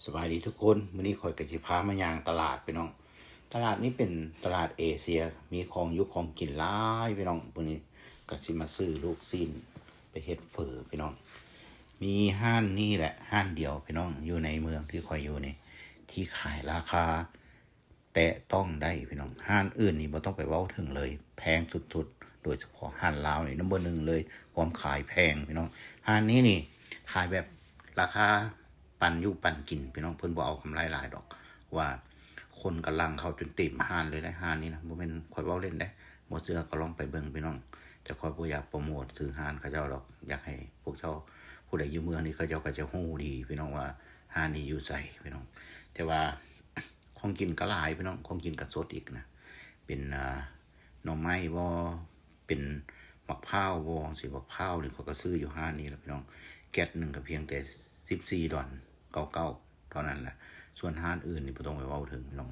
ສະບາຍດີທຸກຄົນ, ມື້ນີ້ຂ້ອຍກໍຊິພາມາຍ່າງຕະຫຼາດພີ່ນ້ອງ. ຕະຫຼາດນີ້ເປັນຕະຫຼາດເອເຊຍ, ມີຂອງຢູ່ຂອງກິນຫຼາຍພີ່ນ້ອງ. ມື້ນີ້ກໍຊິມາຊື້ລູກຊີ້ນໄປເຮັດເຝີພີ່ນ້ອງ. ມີຮ້ານນີ້ແຫຼະ ຮ້ານດຽວພີ່ນ້ອງ ຢູ່ໃນເມືອງທີ່ຂ້ອຍຢູ່ນີ້ ທີ່ຂາຍລາຄາ ແຕະຕ້ອງໄດ້ພີ່ນ້ອງ. ຮ້ານອື່ນນີ້ບໍ່ຕ້ອງໄປເວົ້າເຖິງເລີຍ, ແພງສຸດໆ, ໂດຍສະເພາະຮ້ານລາວນີ້ນຳເບີໜຶ່ງເລີຍ, ຄວາມຂາຍແພງພີ່ນ້ອງ. ຮ້ານນີ້ນີ້ຂາຍແບບລາຄາປັນຢູ່ປັນກິນພີ່ນ້ອງ, ເພິ່ນບໍ່ເອົາກຳໄລຫຼາຍດອກ, ວ່າຄົນກະຫຼັ່ງເຂົ້າຈົນເຕັມຮ້ານເລີຍເດ້. ຮ້ານນີ້ນະ ບໍ່ແມ່ນຂ້ອຍເວົ້າເລ່ນເດ້, ບໍ່ເຊື່ອກໍລອງໄປເບິ່ງພີ່ນ້ອງ. ແຕ່ຂ້ອຍບໍ່ຢາກໂປຣໂມດຊື່ຮ້ານເຂົາເຈົ້າດອກ, ຢາກໃຫ້ພວກເຈົ້າ ຜູ້ໃດຢູ່ເມືອງນີ້ ເຂົາເຈົ້າກໍຈະຮູ້ດີພີ່ນ້ອງວ່າຮ້ານນີ້ຢູ່ໃສພີ່ນ້ອງ. ແຕ່ວ່າ ຂອງກິນກໍຫຼາຍພີ່ນ້ອງ, ຂອງກິນກໍສົດອີກນະ, ເປັນ ອ່າ ໜໍ່ໄມ້ບໍ ເປັນໝາກພ້າວບໍ ຈັ່ງຊີ້. ໝາກພ້າວນີ້ຂ້ອຍກໍຊື້ຢູ່ຮ້ານນີ້ແຫຼະພີ່ນ້ອງ, ແກັດໜຶ່ງກໍພຽງແຕ່ສິບສີ່ດອນເກົ້າເກົ້າເທົ່ານັ້ນແຫຼະ. ສ່ວນຮ້ານອື່ນນີ້ບໍ່ຕ້ອງໄປເວົ້າເຖິງພີ່ນ້ອງ,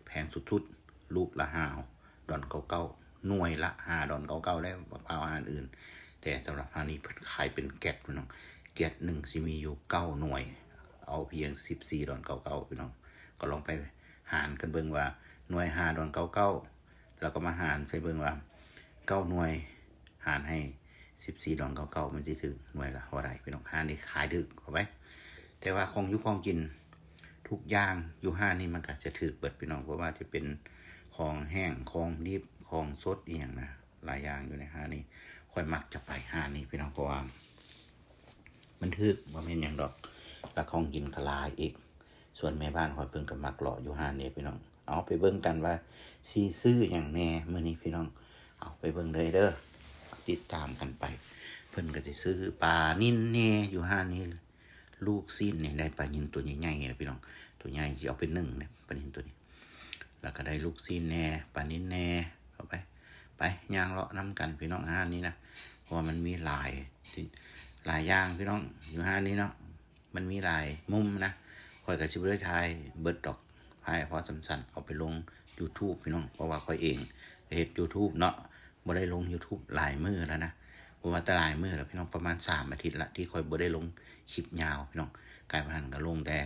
ແພງສຸດໆ ລູກລະຫ້າດອນເກົ້າເກົ້າ, ໜ່ວຍລະຫ້າດອນເກົ້າເກົ້າແລ້ວ ໝາກພ້າວຮ້ານອື່ນ. ແຕ່ສຳລັບຮ້ານນີ້ເພິ່ນຂາຍເປັນແກັດພີ່ນ້ອງ, ແກັດໜຶ່ງຊິມີຢູ່ເກົ້າໜ່ວຍ, ເອົາພຽງສິບສີ່ດອນເກົ້າເກົ້າພີ່ນ້ອງ. ກໍລອງໄປຫານກັນເບິ່ງວ່າໜ່ວຍຫ້າດອນເກົ້າເກົ້າ ແລ້ວກໍມາຫານໃສ່ເບິ່ງວ່າເກົ້າໜ່ວຍຫານໃຫ້ສິບສີ່ດອນເກົ້າເກົ້າ ມັນຊິຖືກໜ່ວຍລະເທົ່າໃດພີ່ນ້ອງ. ຮ້ານນີ້ຂາຍຖືກເຂົ້າໄປ, ແຕ່ວ່າຂອງຢູ່ຂອງກິນທຸກຢ່າງຢູ່ຮ້ານນີ້ມັນກໍຈະຖືກເບິດພີ່ນ້ອງ, ບໍ່ວ່າຈະເປັນຂອງແຫ້ງ ຂອງດິບ ຂອງສົດອີ່ຫຍັງນະ. ຫຼາຍຢ່າງຢູ່ໃນຮ້ານນີ້, ຂ້ອຍມັກຈະໄປຮ້ານນີ້ພີ່ນ້ອງ ເພາະວ່າມັນຖືກ, ບໍ່ແມ່ນຫຍັງດອກ, ແລ້ວຂອງກິນກໍຫຼາຍອີກ. ສ່ວນແມ່ບ້ານຂ້ອຍເພິ່ນກໍມັກເລາະຢູ່ຮ້ານນີ້ພີ່ນ້ອງ. ເອົາໄປເບິ່ງກັນວ່າຊິຊື້ຫຍັງແດ່ມື້ນີ້ພີ່ນ້ອງ, ເອົາໄປເບິ່ງເລີຍເດີ, ຕິດຕາມກັນໄປ. ເພິ່ນກໍຊິຊື້ປານິນແດ່ຢູ່ຮ້ານນີ້, ລູກຊີ້ນນີ້ໄດ້ປານິນຕົວໃຫຍ່ໆນະພີ່ນ້ອງ, ຕົວໃຫຍ່ທີ່ເອົາໄປໜຶ້ງນະ ປານິນຕົວນີ້. ແລ້ວກໍໄດ້ລູກຊີ້ນແດ່ ປານິນແດ່ ເຂົ້າໄປ ໄປຍ່າງເລາະນຳກັນພີ່ນ້ອງ ຮ້ານນີ້ນະ, ເພາະວ່າມັນມີຫຼາຍ ຫຼາຍຢ່າງພີ່ນ້ອງ ຢູ່ຮ້ານນີ້ເນາະ, ມັນມີຫຼາຍມຸມນະ. ຂ້ອຍກໍຊິບໍ່ໄດ້ຖ່າຍເບິດດອກ, ຖ່າຍເພາະສັ້ນໆ ເອົາໄປລົງຢູທູບພີ່ນ້ອງ, ເພາະວ່າຂ້ອຍເອງກໍເຮັດຢູທູບເນາະ, ບໍ່ໄດ້ລົງຢູທູບຫຼາຍມື້ແລ້ວນະ, ບໍ່ວ່າແຕ່ຫຼາຍມື້ແລ້ວພີ່ນ້ອງ, ປະມານສາມອາທິດລະທີ່ຂ້ອຍບໍ່ໄດ້ລົງຄລິບຍາວພີ່ນ້ອງ. ກາຍວ່າຫັ້ນກໍລົງແຕ່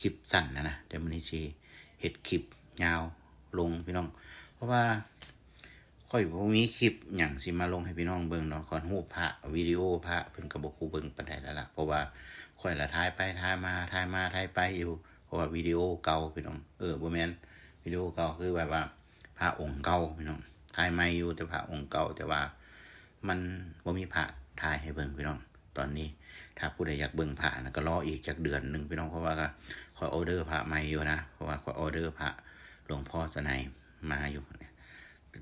ຄລິບສັ້ນນະນະ, ແຕ່ມື້ນີ້ຊິເຮັດຄລິບຍາວລົງພີ່ນ້ອງ, ເພາະວ່າຂ້ອຍບໍ່ມີຄລິບຫຍັງຊິມາລົງໃຫ້ພີ່ນ້ອງເບິ່ງເນາະ. ຄັນຮູບພະ ວິດີໂອພະ ເພິ່ນກໍບໍ່ຄູ່ເບິ່ງປານໃດແລ້ວລະ, ເພາະວ່າຂ້ອຍລະຖ່າຍໄປຖ່າຍມາ ຖ່າຍມາຖ່າຍໄປຢູ່, ເພາະວ່າວິດີໂອເກົ່າພີ່ນ້ອງ, ເອີ ບໍ່ແມ່ນ ວິດີໂອເກົ່າ ຄືແບບວ່າ ພະອົງເກົ່າພີ່ນ້ອງ, ຖ່າຍໃໝ່ຢູ່ແຕ່ພະອົງເກົ່າ, ແຕ່ວ່າມັນບໍ່ມີພະຖ່າຍໃຫ້ເບິ່ງພີ່ນ້ອງ. ຕອນນີ້ຖ້າຜູ້ໃດຢາກເບິ່ງພະນະ ກໍລໍອີກຈັກເດືອນໜຶ່ງພີ່ນ້ອງ, ເພາະວ່າກໍຂ້ອຍອໍເດີພະໃໝ່ຢູ່ນະ, ເພາະວ່າຂ້ອຍອໍເດີພະຫຼວງພໍ່ສະໄນມາຢູ່,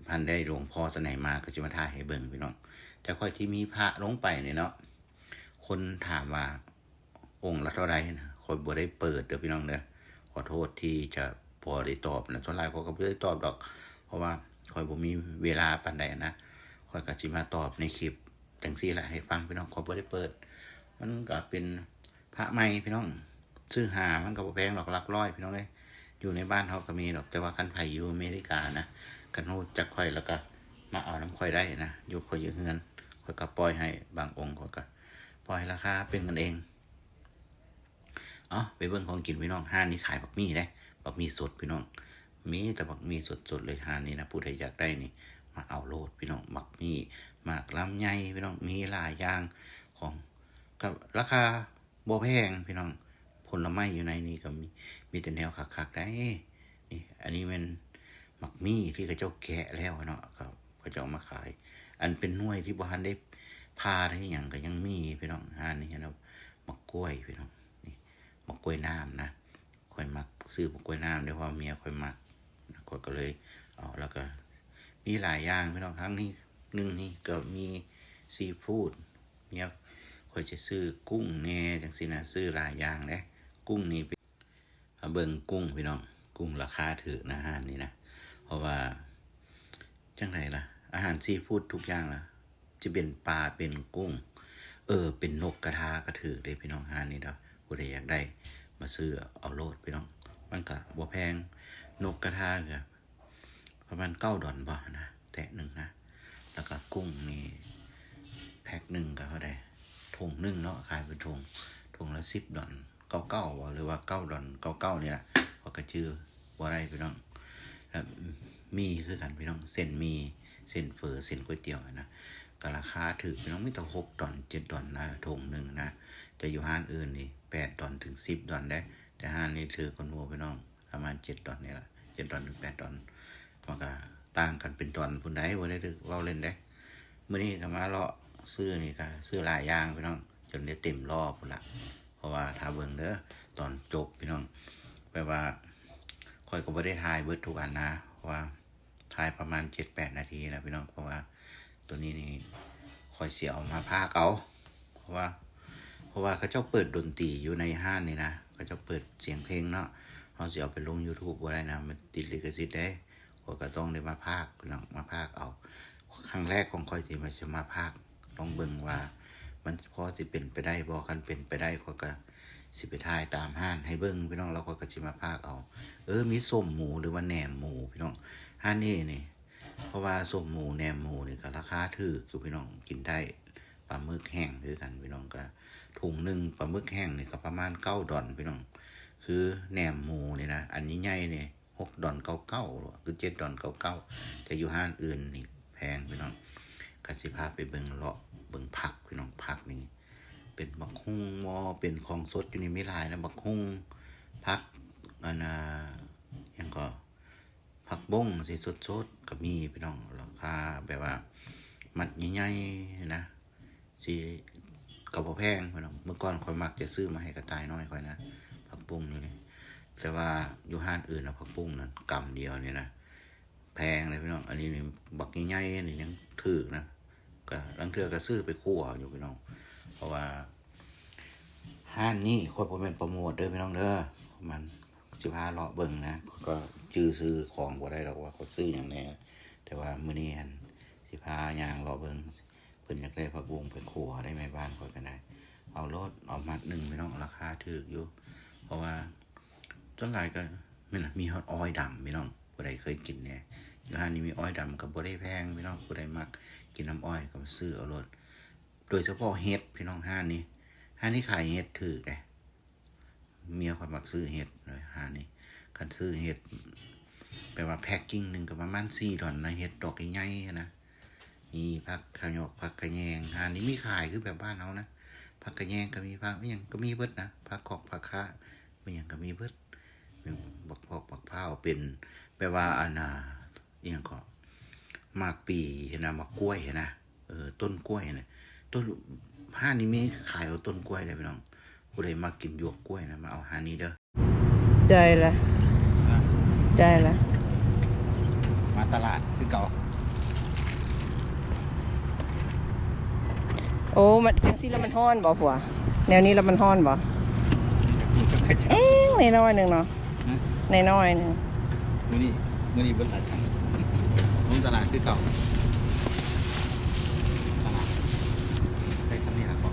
ພັນໄດ້ຫຼວງພໍ່ສະໄນມາກໍຊິມາຖ່າຍໃຫ້ເບິ່ງພີ່ນ້ອງ. ແຕ່ຂ້ອຍທີ່ມີພະລົງໄປນີ້ເນາະ, ຄົນຖາມວ່າ ອົງລະເທົ່າໃດນະ, ຂ້ອຍບໍ່ໄດ້ເປີດເດີພີ່ນ້ອງເດີ, ຂໍໂທດທີ່ຈະບໍ່ໄດ້ຕອບນະ, ສ່ວນຫຼາຍຂ້ອຍກໍບໍ່ໄດ້ຕອບດອກ, ເພາະວ່າຂ້ອຍບໍ່ມີເວລາປານໃດນະ. ຂ້ອຍກໍຊິມາຕອບໃນຄລິບຈັ່ງຊີ້ລະໃຫ້ຟັງພີ່ນ້ອງ, ຂ້ອຍບໍ່ໄດ້ເປີດ. ມັນກໍເປັນພະໃໝ່ພີ່ນ້ອງ, ຊື້ຫາມັນກໍບໍ່ແພງດອກ, ຫຼັກຮ້ອຍພີ່ນ້ອງເອີຍ. ຢູ່ໃນບ້ານເຮົາກໍມີດອກ, ແຕ່ວ່າຄັນໃຜຢູ່ອາເມລິການະ, ຄັນຮູ້ຈັກຂ້ອຍແລ້ວກໍມາເອົານຳຂ້ອຍໄດ້ນະ, ຢູ່ ຂ້ອຍຢູ່ເຮືອນ, ຂ້ອຍກໍປ່ອຍໃຫ້ບາງອົງ, ຂ້ອຍກໍ ປ່ອຍລາຄາເປັນກັນເອງ. ເອົາ ໄປເບິ່ງຂອງກິນພີ່ນ້ອງ, ຮ້ານນີ້ຂາຍບັກໝີ່ເດ້, ບັກໝີ່ສົດພີ່ນ້ອງ, ມີແຕ່ບັກໝີ່ສົດໆເລີຍຮ້ານນີ້ນະ. ຜູ້ໃດຢາກໄດ້ນີ້ ມາເອົາໂລດພີ່ນ້ອງ, ບັກໝີ່ ໝາກລຳໄຍພີ່ນ້ອງ, ມີຫຼາຍຢ່າງ, ຂອງກໍລາຄາບໍ່ແພງພີ່ນ້ອງ. ຜົນລະໄມ້ຢູ່ໃນນີ້ກໍມີ, ມີແຕ່ແນວຄັກໆໄດ໋. ນີ້ ອັນນີ້ແມ່ນໝາກໝີ່ທີ່ເຂົາເຈົ້າແກະແລ້ວເນາະ, ເຂົາ ເຂົາເຈົ້າເອົາມາຂາຍ. ອັນເປັນໜ່ວຍທີ່ບໍ່ທັນໄດ້ຜ່າໄດ້ຫຍັງກໍຍັງມີພີ່ນ້ອງ. ຮ້ານນີ້ເຫັນແລ້ວ ໝາກກ້ວຍພີ່ນ້ອງ, ນີ້ໝາກກ້ວຍນ້ຳນະ, ຂ້ອຍມັກຊື້ໝາກກ້ວຍນ້ຳເດ້ ເພາະວ່າເມຍຂ້ອຍມັກ, ຂ້ອຍກໍເລີຍເອົາ. ແລ້ວກໍມີຫຼາຍຢ່າງພີ່ນ້ອງ, ທາງນີ້ໜຶ່ງນີ້ກໍມີຊີຟູດ, ເມຍຂ້ອຍຈະຊື້ກຸ້ງແດ່ຈັ່ງຊີ້ນະ, ຊື້ຫຼາຍຢ່າງເດ້. ກຸ້ງນີ້ ມາເບິ່ງກຸ້ງພີ່ນ້ອງ, ກຸ້ງລາຄາຖືກນະຮ້ານນີ້ນະ, ເພາະວ່າຈັ່ງໃດລະ ອາຫານຊີຟູດທຸກຢ່າງລະ ຈະເປັນປາເປັນກຸ້ງ, ເອີ ເປັນນົກກະທາກໍຖືກເດ້ພີ່ນ້ອງ. ຮ້ານນີ້ດອກ ຜູ້ໃດຢາກໄດ້ມາຊື້ເອົາໂລດພີ່ນ້ອງ, ມັນກະບໍ່ແພງ. ນົກກະທາກະປະມານເກົ້າດອນບໍນະ ແຕະໜຶ່ງນະ, ແລ້ວກະກຸ້ງນີ້ແພັກໜຶ່ງກໍເທົ່າໃດ ຖົງໜຶ່ງເນາະ, ຂາຍເປັນຖົງ, ຖົງລະສິບດອນ, ເ າເກົ້າເກົ້າບໍ ຫຼືວ່າເກົ້າດອນເກົ້າເກົ້ານີ້ລະ ຂ້ອຍກໍຈື່ບໍ່ໄດ້ພີ່ນ້ອງ. ແລ້ວໝີ່ຄືກັນພີ່ນ້ອງ ເສັ້ນໝີ່ ເສັ້ນເຝີ ເສັ້ນກ໋ວຍຕຽວຫັ້ນນະ ກໍລາຄາຖືກພີ່ນ້ອງ ມີແຕ່ຫົກດອນ ເຈັດດອນນະ ຖົງໜຶ່ງນະ. ແຕ່ຢູ່ຮ້ານອື່ນນີ້ແປດດອນເຖິງສິບດອນເດ້ ແຕ່ຮ້ານນີ້ຖືກກວ່າໝູ່ພີ່ນ້ອງ ປະມານເຈັດດອນນີ້ລະ ເຈັດດອນເຖິງແປດດອນ ມັນກໍຕ່າງກັນເປັນດອນພຸ້ນໃດ໋ ບໍ່ໄດ້ຖືກເວົ້າເລ່ນເດ້. ມື້ນີ້ກໍມາເລາະຊື້ນີ້ ກໍຊື້ຫຼາຍຢ່າງພີ່ນ້ອງ ຈົນໄດ້ເຕັມລໍ້ພຸ້ນລະ ເພາະວ່າຖ້າເບິ່ງເດີຕອນຈົບພີ່ນ້ອງ ແບບວ່າຂ້ອຍກໍບໍ່ໄດ້ຖ່າຍເບິດທຸກອັນນະ ເພາະວ່າຖ່າຍປະມານເຈັດແປດນາທີລະພີ່ນ້ອງ. ເພາະວ່າໂຕນີ້ນີ້ຂ້ອຍຊິເອົາມາພາກເອົາ ເພາະວ່າ ເພາະວ່າເຂົາເຈົ້າເປີດດົນຕີຢູ່ໃນຮ້ານນີ້ນະ ເຂົາເຈົ້າເປີດສຽງເພງເນາະ ເຮົາຊິເອົາໄປລົງ YouTube ບໍ່ໄດ້ນະ ມັນຕິດລິຂະສິດເດ້. ຂ້ອຍກໍຕ້ອງໄດ້ມາພາກພີ່ນ້ອງ ມາພາກເອົາ ຄັ້ງແລກຂອງຂ້ອຍທີ່ວ່າຊິມາພາກ ລອງເບິ່ງວ່າມັນພໍຊິເປັນໄປໄດ້ບໍ່ ຄັນເປັນໄປໄດ້ຂ້ອຍກໍຊິໄປຖ່າຍຕາມຮ້ານໃຫ້ເບິ່ງພີ່ນ້ອງ ແລ້ວຂ້ອຍກໍຊິມາພາກເອົາ. ເອີ ມີສົ້ມໝູ ຫຼືວ່າແໜມໝູພີ່ນ້ອງ ຮ້ານນີ້ນີ້ ເພາະວ່າສົ້ມໝູແໜມໝູນີ້ກໍລາຄາຖືກຢູ່ພີ່ນ້ອງ ກິນໄດ້. ປາໝຶກແຫ້ງຄືກັນພີ່ນ້ອງ ກໍຖົງໜຶ່ງປາໝຶກແຫ້ງນີ້ກໍປະມານເກົ້າດອນພີ່ນ້ອງ ຄືແໜມໝູນີ້ນະ ອັນໃຫຍ່ໆນີ້ ຫົກດອນເກົ້າເກົ້າ ຫຼືເຈັດດອນເກົ້າເກົ້າ ແຕ່ຢູ່ຮ້ານອື່ນນີ້ແພງພີ່ນ້ອງ. ກໍຊິພາໄປເບິ່ງ ເລາະເບິ່ງຜັກພີ່ນ້ອງ ຜັກນີ້ເປັນບັກຫຸ່ງບໍ ເປັນຂອງສົດຢູ່ນີ້ມີຫຼາຍນະ ບັກຫຸ່ງ ຜັກ ອັນນ່າ ຫຍັງກໍ ຜັກບົ້ງຊີ້ ສົດໆກໍມີພີ່ນ້ອງ ລາຄາແບບວ່າມັດໃຫຍ່ໆນະ ຊິກໍບໍ່ແພງພີ່ນ້ອງ. ເມື່ອກ່ອນຂ້ອຍມັກຈະຊື້ມາໃຫ້ກະຕ່າຍນ້ອຍຂ້ອຍນະ ຜັກບຸ້ງຢູ່ນີ້ ແຕ່ວ່າຢູ່ຮ້ານອື່ນນະ ຜັກບຸ້ງນັ້ນກຳດຽວນີ້ນະ ແພງເດ້ພີ່ນ້ອງ. ອັນນີ້ນີ້ບັກໃຫຍ່ໆນີ້ຍັງຖືກນະ ກະລາງເທື່ອກະຊື້ໄປຂົ້ວຢູ່ພີ່ນ້ອງ ເພາະວ່າຮ້ານນີ້ຂ້ອຍບໍ່ແມ່ນໂປຣໂມດເດີພີ່ນ້ອງເດີ ມັນ ຊິພາເລາະເບິ່ງນະ ຂ້ອຍກໍຈື່ຊື່ຂອງບໍ່ໄດ້ດອກວ່າຂ້ອຍຊື້ຫຍັງແດ່ ແຕ່ວ່າມື້ນີ້ຫັ້ນຊິພາຍ່າງເລາະເບິ່ງ ເພິ່ນຢາກໄດ້ຜັກບຸ້ງໄປຂົ້ວໄດ້ ແມ່ບ້ານຂ້ອຍກໍໄດ້ ເອົາໂລດ ເອົາມັດໜຶ່ງພີ່ນ້ອງ ລາຄາຖືກຢູ່ ເພາະວ່າສ່ວນຫຼາຍກໍແມ່ນລະ ມີຮອດອ້ອຍດຳພີ່ນ້ອງ ຜູ້ໃດເຄີຍກິນແດ່ ຢູ່ຮ້ານນີ້ມີອ້ອຍດຳກໍບໍ່ໄດ້ແພງພີ່ນ້ອງ ຜູ້ໃດມັກກິນນ້ຳອ້ອຍກໍມາຊື້ເອົາໂລດ ໂດຍສະເພາະເຫັດພີ່ນ້ອງ ຮ້ານນີ້ ຮ້ານນີ້ຂາຍເຫັດຖືກເດ້. ເມຍຂ້ອຍມັກຊື້ເຫັດເລີຍ ຮ້ານນີ້ ຄັນຊື້ເຫັດ ແບບວ່າແພັກກິ້ງໜຶ່ງກໍປະມານສີ່ດອນນະ ເຫັດດອກໃຫຍ່ໆຫັ້ນນະ ມີຜັກຂະຫຍອກ ຜັກຂະແຍງ ຮ້ານນີ້ມີຂາຍຄືແບບບ້ານເຮົານະ ຜັກຂະແຍງກໍມີ ຜັກອີ່ຫຍັງກໍມີເບິດນະ ຜັກຂອກ ຜັກຄະ ມີຫຍັງກໍມີເບິດ ແມ່ນບັກພອກ ບັກພ້າວ ເປັນແບບວ່າ ອັນນ່າ ອີ່ຫຍັງເກາະ ໝາກປີຫັ້ນນະ ໝາກກ້ວຍຫັ້ນນະ ເອີ ຕົ້ນກ້ວຍຫັ້ນນະ ຕົ້ນ ຮ້ານນີ້ມີຂາຍເອົາຕົ້ນກ້ວຍເດ້ພີ່ນ້ອງ ຜູ້ໃດມັກກິນຫຍວກກ້ວຍນະ ມາເອົາຮ້ານນີ້ເດີ. ໄດ້ລະ ໄດ້ລະ ມາຕະຫຼາດຄືເກົ່າ. ໂອ້ ມັນຈັ່ງຊີ້ລະມັນຮ້ອນບໍ່ຜົວ? ແນວນີ້ລະມັນຮ້ອນບໍ່? ເອງ ໜ້ອຍໜຶ່ງເນາະ ຮະ? ໜ້ອຍໜຶ່ງ. ມື້ນີ້ ມື້ນີ້ເບິດຫຼາຍຄັນ ລົງຕະຫຼາດຄືເກົ່າ ຕະຫຼາດໄດ້ສ່ຳນີ້ລະເກາະ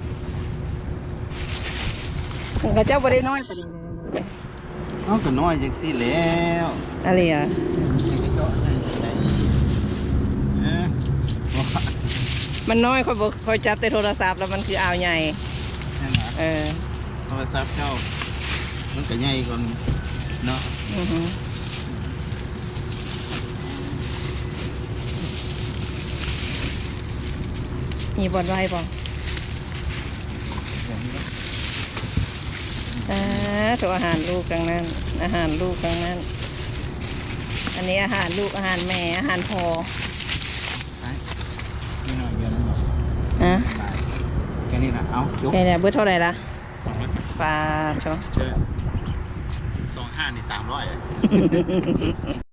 ເຂົາເຈົ້າບໍ່ໄດ້ນ້ອຍປານນີ້. ເອົ້າ ກໍນ້ອຍຈັ່ງຊີ້ແລ້ວ ອາເລຍ ເອີ ມັນນ້ອຍ ຂ້ອຍບໍ່ ຂ້ອຍຈັບແຕ່ໂທລະສັບແລ້ວມັນຄືອ່າວໃຫຍ່ ແມ່ນຫວາ? ເອີ ໂທລະສັບເຈົ້າມັນກໍໃຫຍ່ກວ່າເນາະ ອືຮຶ ມີບ່ອນໄວ້ບໍ່? ສາທຸ ອາຫານລູກທັງນັ້ນ ອາຫານລູກທັງນັ້ນ ອັນນີ້ອາຫານລູກ ອາຫານແມ່ ອາຫານພໍ່ ໄປ ມີໜ້ອຍດຽວນັ້ນບໍ່? ຮະ? ແຄ່ນີ້ນະ ເອົາ ຈົບ ແຄ່ນີ້ ເບິດເທົ່າໃດລະ? ສອງຮ້ອຍ ປາໂທ ເອີ ສອງຫ້ານີ້ ສາມຮ້ອຍ